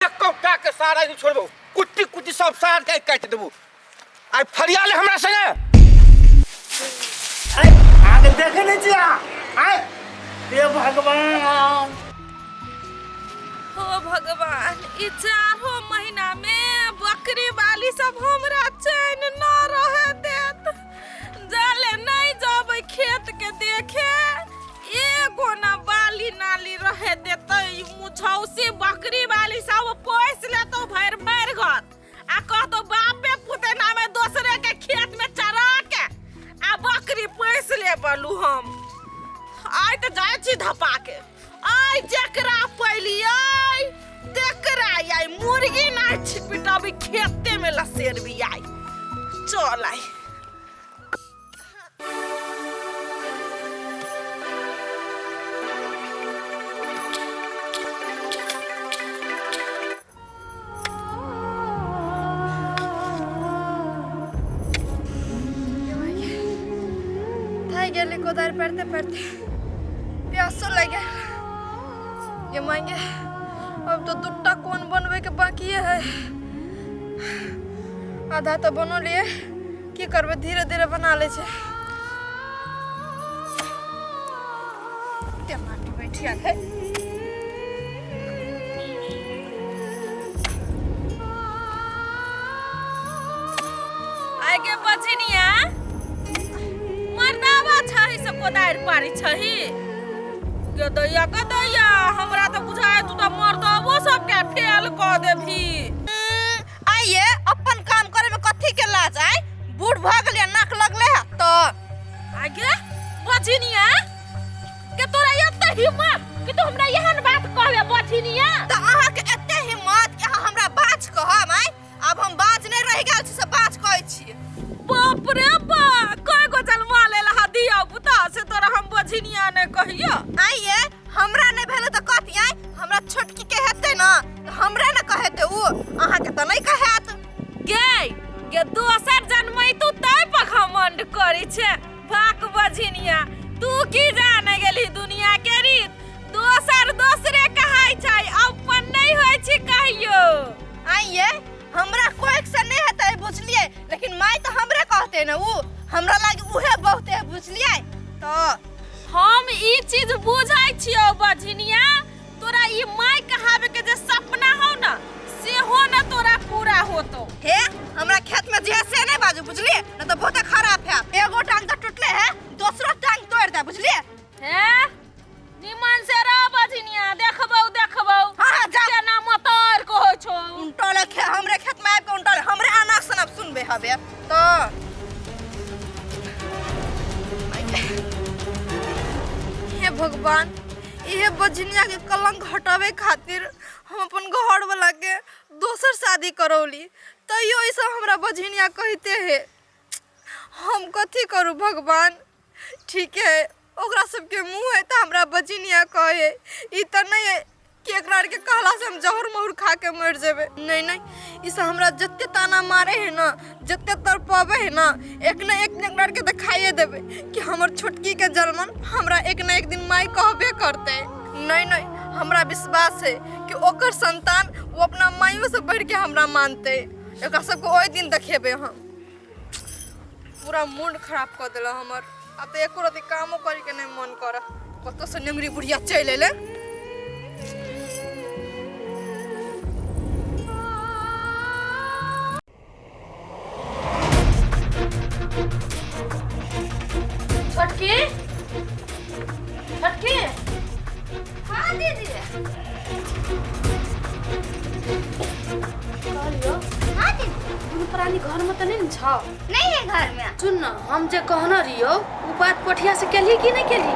एको के सारा नहीं छोड़बो, कुट्टी कुट्टी सब सार के काटि देबो। आइ फरिया ले हमरा संगे। आइ आगे देखे नहीं छी अहाँ। आइ हे भगवान, हो भगवान, ई चारो महीना में बकरी वाली सब हमरा चैन न रहे देत। जाले नहीं जबै खेत के देखे, एगो ना बाली नाली रहे देतै। ई मुझौसी बकरी वाली सब पोस लेतौ भरि भरि घर आ कहतौ बापे पुते नामे दोसरे के खेत में चरा के आ बकरी पोस ले बलू। हम आइ तऽ जाइ छी धपा के, आइ जेकरा पैलियै तेकरा आइ मुर्गी नहि छिपिटबी, खेते में लसेरबी आइ। चल आइ। थाकि गेली कोदारि पारिते पारिते, प्यासो लागि गेल। ये मांगे, अब तो दूटा कोन बनबै के बाकिए है, आधा तो बनलिए। की करबै, धीरे धीरे बना लै छै। माटी बैठिया है। आगे बजनिया, मर्दावा छही से कोदारि पारी छही? गदैया गदैया, हमरा तऽ बुझाय तू तऽ मर्दावो सबके फेल कऽ देबही। आइए, अपन काम करे में कथी के लाज? आइ बूढ़ भऽ गेलियै, नाक लगले है तऽ। आगे बजनिया, के तोरा एते हिम्मत कि तू हमरा एहन बात कहबे बजनिया? तऽ अहाँके एते हिम्मत कि अहाँ हमरा बाज कहब? आइ आब हम बाज नहि रहि गेल छी से बाज कहै छी? बाप रे बा, कय गो जन्मा लेल हा दिया पुता से तोरा हम बझिनिया नहि कहियो? आइए, हमरा नहि भेलै तऽ कथी? आइ हमरा छोटकी के हेतै ने तऽ हमरे ने कहेतै उ, अहाँके तऽ नहि कहेत। गे गे, दोसर जन्मै तू तै पर घमंड करै छे? भाक बझिनिया, तू की जाने गेली दुनिया के रीत? दोसर दोसरे कहाइ छै, अपन नहि होइ छै कहियो। आइए, हमरा कोई से नहीं हेतै, बुझलियै? लेकिन माय तऽ हमरे कहते ने, उ हमरा लागी उहे बहुते है, बुझलियै? तऽ हम ई चीज बुझै छियौ बझिनिया, तोरा ई माय कहावे के जे सपना हौ न, सेहो न तोरा पूरा होतो। हे, हमरा खेत में जे है से नहीं बाजू, बुझलियै? न तऽ बहुते खराब है। एगो टांग तऽ टूटले है, दोसरो टांग तोड़ दे, बुझलियै? हे, निमन से रह बझिनिया, देखबौ देखबौ। हाँ हाँ, जा। केना मतर कहै छौ। उनटले खे हमरे खेत में आबि के उनटले हमरे अनाज सनाब सुनबे हबे तऽ। हे भगवान, इहे बजनिया के कलंक हटावे खातिर हम अपन घर वाला के दोसर शादी करौली, तैयो ई सब हमरा बजनिया कहिते है। हम कथी करू भगवान? ठीक है, ओकरा सबके मुँह है तऽ हमरा बजनिया कहे। ई तऽ नहीं है कि एकरा आरके कहला से हम जहर महुर खा के मरि जेबै। नहीं नहीं, ई सब हमरा जते ताना मारे है ना, जते तड़पावे है ना, एक न एक दिन एकरा आरके देखाइए देबै कि हमर छोटकी के जलमन हमरा एक न एक दिन माय कहबे करतै। नहीं नहीं, हमरा विश्वास है कि ओकर संतान वो अपना माइयो से बढ़ के हमरा मानतै। एकरा सबके ओहि दिन देखेबै हम। पूरा मूड खराब कऽ देलक हमर। आब तऽ एको रत्ती कामो करैके नहि मन करऽ। कतऽसँ नेंगरी बुढ़िया चलि एलै। छोटकी, छोटकी। हाँ दीदी। कहलियो। हाँ दीदी। दुनू प्राणी घर में तऽ नहीं ने छौ? नहीं है घर में। सुन न, हम जे कहने रहियो उ बात पठिया से केलही कि नहीं केलही?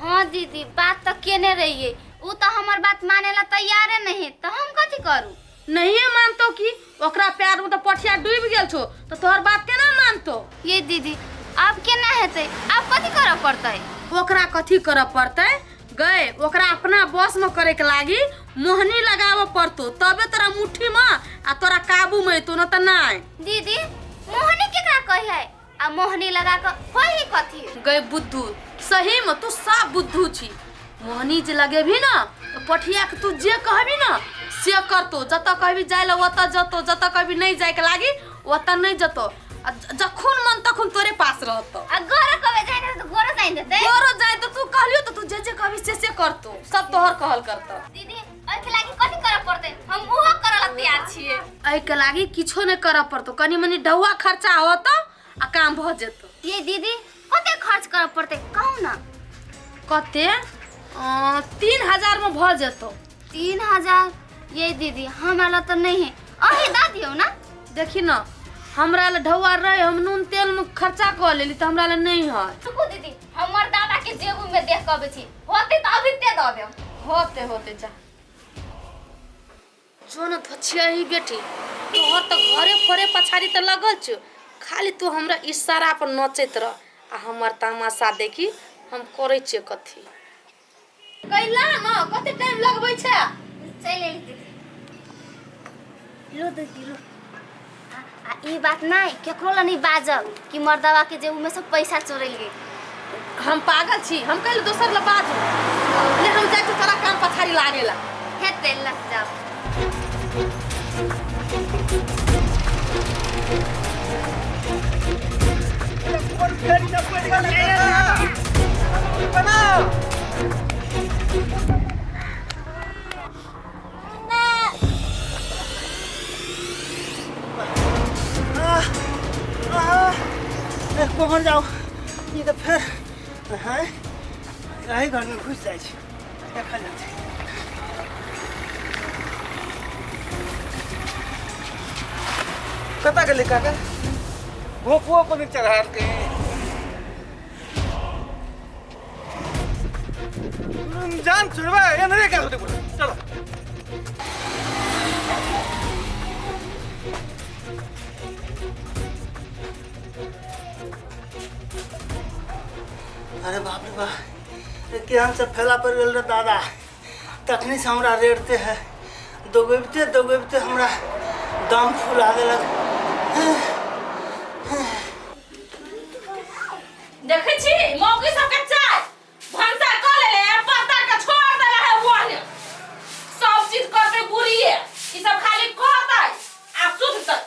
हाँ दीदी, बात तो केने रहिए, उ तो हमर बात माने ला तैयारे नहीं है, तो हम कथी करू? नहीं मानतो कि ओकरा प्यार में तो पठिया डूबि गेल छो, तो तोहर बात केना मानतो? ये दीदी, अब केना हेतै? अब कथी करऽ पड़तै? ओकरा कथी करऽ पड़तै गए? ओकरा अपना बस में करे के लागी मोहनी लगावे पड़तो, तबे तोरा मुट्ठी में आ तोरा काबू में एतो, न त नहीं। दीदी, मोहनी केकरा कहै है आ मोहनी लगा के होई ही कथी? गए बुद्धू, सही में तू साफ बुद्धू छी। मोहनी जे लगेबी ना तो पठिया के तू जे कहबी ना से करतो। जतऽ कहबी जाय ला ओतऽ जतो, जतऽ कहबी नहीं जाय के लागी ओतऽ नहीं जतो, आ जखुन मन तखुन तोरे पास रहतो। आ गोरो कबे जाय ने तो गोरो जाय देतै। गोरो जाय तो तू कहलियो तो तू जे जे कहबी से से करतो, सब तोहर कहल करतो। दीदी एहिके लागी कथी करऽ पड़तै? हम उहो करऽ ला तैयार छियै। एहिके लागी किछो नहीं करऽ पड़तो, कनी मनी ढौआ खर्चा होतो आ काम भऽ जेतो। ये दीदी कते खर्च करऽ पड़तै कहू ना? कते? 3000 में भऽ जेतो। 3000? ये दीदी हमरा ला तो नहीं है, अहीं दऽ दियौ ना। देखी ना हमरा ला ढौआ रहे, हम नून तेल में खर्चा कऽ लेली तऽ हमरा ला नहीं है। रुकू दीदी, हमर दादा के जेबू में देख के अबै छी, होते तऽ अभी ते दऽ देब। होते होते जा जो न धोछिया ही बेटी, तोहर तऽ घरे फरे पछाड़ी तऽ लगल छौ, खाली तू हमरा इशारा पर नचैत रह आ हमर तमाशा देखी हम करै छियै कथी। कैला न कते टाइम लगबै छै? चलि एली दीदी। लो दीदी लो। आ ई बात नहीं केकरो ला नहीं बाजब कि मर्दवा के जेबू में से पैसा चोरेलिए। हम पागल छी, हम कैले दोसर ला बाजू? ले हम जाइ छी तोरा काम पछाड़ी लागेला। हेतै लग जाओ। कोमर जाओ, ई तऽ फेर हैं एहि घरमे घुसि जाइ छै, देखल जाइ छै। कतऽ गेलै काका? भोकुओ पर नहि चढ़ालकै। जान छोड़बै एनरे का होतै बोला। चलो अरे बाप रे बाप, केहन से फैला पड़ गेल रे दादा। तखनी से हमरा रेड़ते है, दौगबिते दौगबिते हमरा दम फुला देलक। देखै छी मौगी सबके चाय भनसा कऽ लेले है, पत्ता के छोड़ देले है, ओहने सब चीज करते बुढ़िए, ई सब खाली कहतै आ सुततै।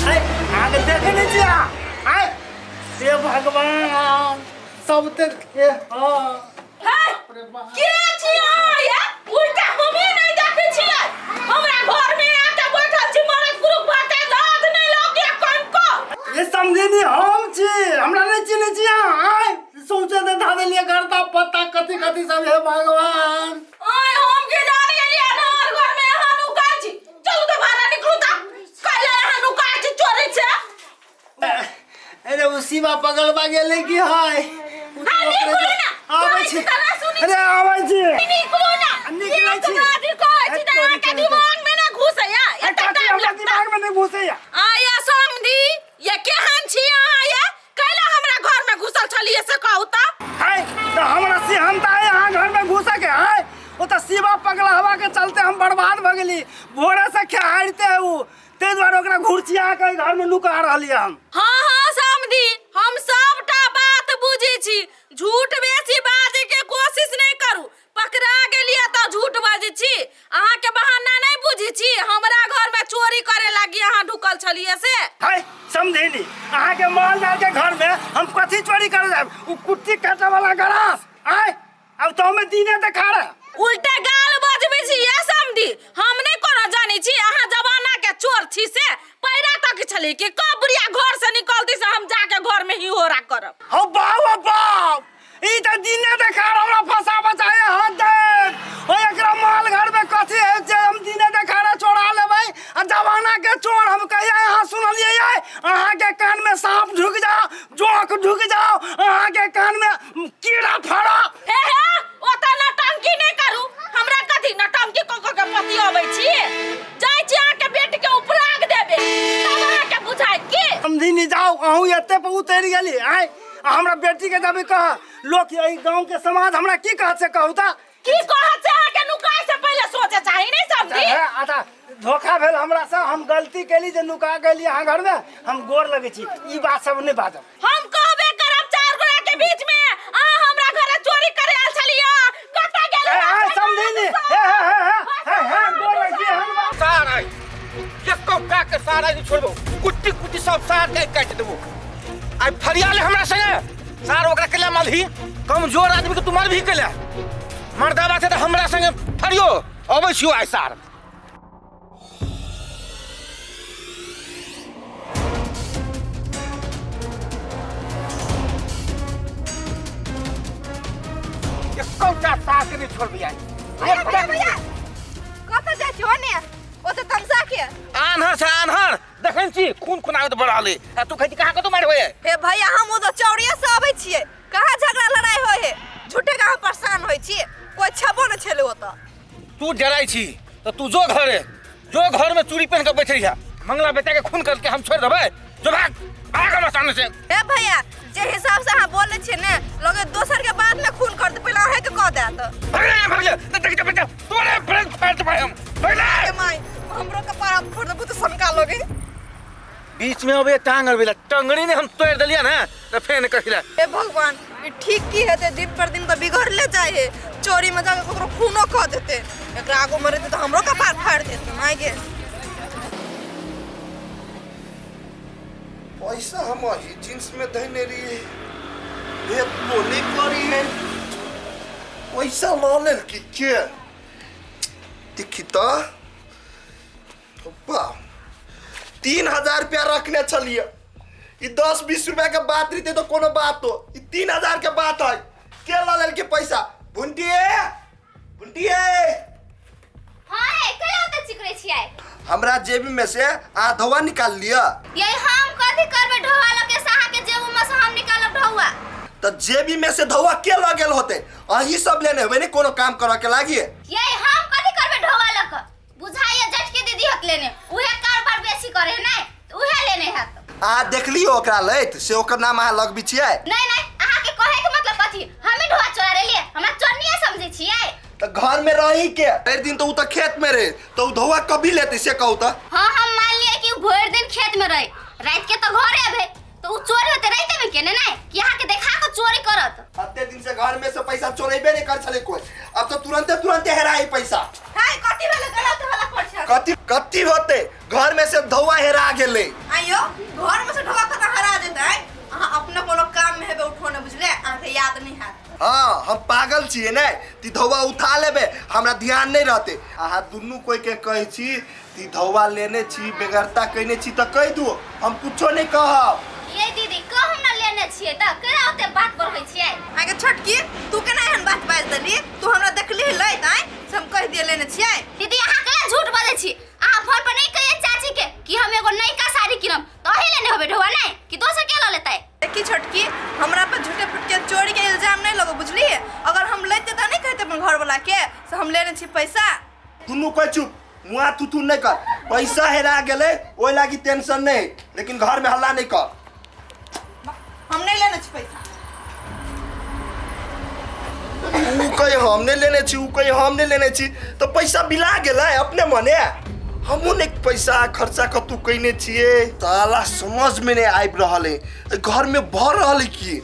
आय आगे देखे नहीं छियै अहाँ? आय हे भगवान, सब तऽ हे हाँ। हे, के छी अहाँ ये? उल्टा हमही नहि देखै छियै। हमरा घर में आके बैठल छी मरद पुरुख बाटे, लाज नहि लगैया कनिको? ये समझे हम छी, हमरा नहीं चिन्है छी अहाँ। आय सौंसे तऽ धऽ देलियै गर्दा पत्ता कथी कथी सब, हे भगवान। आय हम के जानी एलियै अनहार घर में अहाँ नुकाल छी। चलू तऽ भाड़ा निकलू तऽ। कैला अहाँ नुकाल छी चोरी छै? अरे ओ शिवा पगलबा गेलै की है? हाँ, निकलू ना। आबै छी। कहै छी तऽ ना सुनै अरे आबै छी। निकलू ना। निकलै छी। एक आदमी कहै छी तऽ अहाँके दिमाग में ना घुसैया। अरे एते काकी, टाइम हमरा लगतै। दिमाग में नहीं घुसैया। आया समधी, ये केहन छी अहाँ ये? कैला हमरा घर में घुसल छलियै से कहू तऽ? है तऽ हमरा सिहनता है अहाँ घर में घुसके। है ओ तऽ शिवा पगला हवा के चलते हम बर्बाद भऽ गेली। भोरे से खेहारिते है उ, ताहि दुआरे ओकरा घुरचिया के घर में नुका रहलियै हम। हाँ हाँ समधी, हम सबटा बात बुझै छी। झूठ बेसी बाजै के कोशिश नहीं करू। पकड़ा गेलियै तऽ झूठ बाजै छी। अहाँके बहाना नहीं बुझै छी, हमरा घर में चोरी करे लागी अहाँ ढुकल छलियै से। है समझेली, अहाँके माल जाल के घर में हम कथी चोरी करे जायब? उ कुट्टी काटे वाला गरास आय, अब तो हमें दिने देखा रहा। उल्टे गाल बजबै छी ये समधी, हम नहीं कोनो जानै छी अहाँ जमाना के चोर छी से। पैरा तक छली कि कब बुढ़िया घर से निकलती से हम जाके घर में ही होरा करब। हो बाप हो बाप, ई तऽ दिने देखा रहा हमरा फंसा बचाए हाथ दे। ओ एकरा माल घर में कथी है जे हम दिने देखा रहा चोरा लेबै? आ जमाना के चोर हम कहिया अहाँ सुनलियै ये? अहाँ के कान में सांप ढुक जाओ, जोंक ढुक जाओ, अहाँ के कान में कीड़ा फड़ा। हे हे, ओतऽ नौटंकी नहि करू। हमरा कथी नौटंकी कऽ कऽ के पति अबै छी? जाइ छी अहाँके बेटी के उपराग देबै तब अहाँके बुझाइत की। समझी जाओ, अहूँ एते पर उतरि गेली। आय आ हमरा बेटी के जब कह लोक एहि गांव के समाज हमरा की कहत से कहू तऽ? की कहत से अहाँके नुकाय से पहिले सोचे चाही नहीं समझी? अच्छा, अच्छा धोखा भेल हमरा से, हम गलती कैली जे नुका गेली अहाँ घर में, हम गोर लगै छी, ई बात सब नहि बाजब। हम कहबे करब चार गोरा के बीच में अहाँ हमरा घरे चोरी करे आयल छलियै, कतऽ गेल? ए, ए, समझी नी, हे हे हे हे हे हे गोर लगै छी हम। सार आइ एको का के सार आइ छोड़बो, कुट्टी कुट्टी सब सार के काटि देबो। आइ फरियाले हमरा संगे सार ओकरा केला मारही, कमजोर आदमी के तू मारबही केला? मर्दाबा छै तऽ हमरा संगे फरियो। अबै छियो आइ सार। एकोटा सार के नहीं छोड़बी आइ। भैया भैया भैया, कतऽ जाइ छी होने ओते तमसा के? आन्हर छै आन्हर, देखै छी खून खून आबैत बढ़ल आ तू कहै छी कहाँ कतौ मारि होय। हे भैया, हम ओ चौड़िया से अबै छियै, कहाँ झगड़ा लड़ाई होय है? झूठे कहाँ परेशान होइ छी, कोई छबो न छेले ओतऽ। तू डराइ छी तऽ तू जो घरे, जो घर में चूड़ी पहन के बैठे है, मंगला बेटा के खून करके हम छोड़ देबै? जो भाग भाग हमरा सामने से। हे भैया, जे हिसाब से अहाँ बोलै छियै ने, लगे दोसर के बाद में खून कर दे, पहिले अहें के कह देत। भाग ले, भाग ले, नहीं देख बेटा तोरे फ्रेंड फाड़ देबै हम, भाग ले। हे माय, हमरो कपार हम फोड़ देबू तऽ सनका लगे। बीच में अबे टांग अरबेला टंगड़ी ने हम तोड़ देलिया ना तऽ फेन कहिला। हे भगवान, ई ठीक की हेतै? दिन पर दिन तऽ बिगड़ले जाइ है, चोरी में जाके ककरो खूनो कऽ देतै। एकरा आगू में रहतै तऽ हमरो कपार फाड़ि देतै। माय गे, पैसा हम अही जींस में धैने रहिए, भेटबो नहीं करी है। पैसा लऽ लेलकी के? देखी तऽ, वाह, 3000 रुपया रखने छलिए। ई 10-20 रुपया के बात रहते तो कोनो बात हो, ई 3000 के बात है। के लऽ लेलकी पैसा? भुंटिए, भुंटिए। हाँ हे, कहिया ओते चिकरै छियै? हमरा जेबी में से आधवा निकाल लिया। ये हम कथी करबै ढौआ लके से? अहाँ के जेबू में से हम निकालब ढौआ? तऽ जेबी में से धौआ के लऽ गेल होते? अहीं सब लेने होबै ने कोनो काम करऽ के लागी। ये हम कथी करबै ढौआ लके? बुझाइए जटके दीदी होत लेने, उहे कारोबार बेसी करे है नै, तऽ उहे लेने हैत। अहाँ देखलियो ओकरा लैत से ओकर नाम अहाँ लगबै छियै? नहीं नहीं, अहाँ के कहे के मतलब कथी? हमें ढौआ चोरा लेलिए, हमरा चोरनिया समझै छियै? तऽ घर में रही के भरि दिन, तऽ उ तऽ खेत में रहे, तऽ उ धौआ कभी लेते से कहू तऽ। हाँ, हम मान लिए कि उ भरि दिन खेत में रहे, रात के तो घरे आबे, तो उ चोरी होते राते में केने नहीं कि अहाँ के देखा के चोरी करत? अते दिन से घर में से पैसा चोरेबे नहीं कर छले कोई, अब तो तुरंते तुरंते हेराई पैसा। हाय, कथी भेलै? गलत हल्ला कर छै। कथी कथी होते? घर में से धौआ हेरा गेलै। आइयो, घर में से ढोआ कतऽ हरा जेतै? अहाँ अपने कोनो काम में हेबै उठौने, बुझले, अहाँके याद नहीं हैत। हाँ, हम पागल छियै ने ती धौआ उठा लेबै हमरा ध्यान नहीं रहते? अहाँ दुनू कोई के कहै छी ती धौआ लेने छी, बेगरता कैने छी तऽ कहि दू, हम कुछो नहीं कहब। ये दीदी, कहम ना लेने छियै तऽ केना ओते बात बढ़बै छियै? आगे छोटकी, तू केना एहन बात बाजि देली? तू हमरा देखली लैत आइ से हम कहि दिए लेने छियै? दीदी, अहाँ केना झूठ बजै छी? अहाँ फोन पर नहीं कहिए चाची के कि हम एगो नयका साड़ी किनम, तऽ अही लेने होबै ढौआ नहीं कि दोसर के लऽ लेतै? देखी छोटकी, हमरा पर झूठे फुटके चोरी के इल्जाम नहीं लगो, बुझलिए? अगर हम लेते तऽ नहीं कहते अपन घर वाला के से हम लेने छी पैसा। दुनू कोई चुप, मुआ थुथु नहीं कर। पैसा हेरा गेलै ओहि लागी टेंशन नहीं, लेकिन घर में हल्ला नहीं कर। हम नहीं लेने छी पैसा। उ कहे हम नहीं लेने छी, उ कहे हम नहीं लेने छी, तो पैसा बिला गेलै अपने मने। हमहूँ नहीं पैसा खर्चा कतू कैने छियै, साला समझ में नहीं आबि रहल है, घर में भऽ रहल है की।